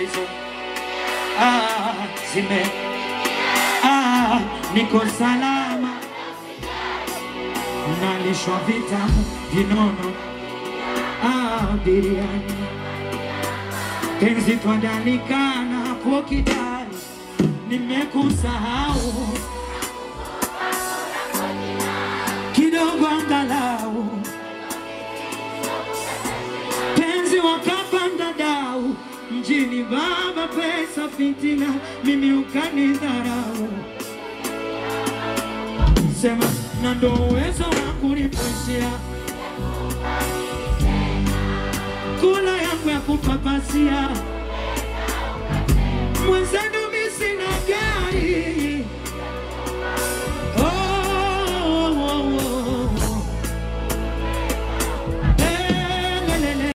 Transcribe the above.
zilizo zime niko salama, nalishwa vitamu vinono biriani, penzi twandalikana hapo kidali, nimekusahau kidogo angalau, penzi wakapanda dau mjini baba, pesa fitina, mimi ukanidharau. Sema na ndo uwezo wangu nipoishia, kula yangu ya kupapasia.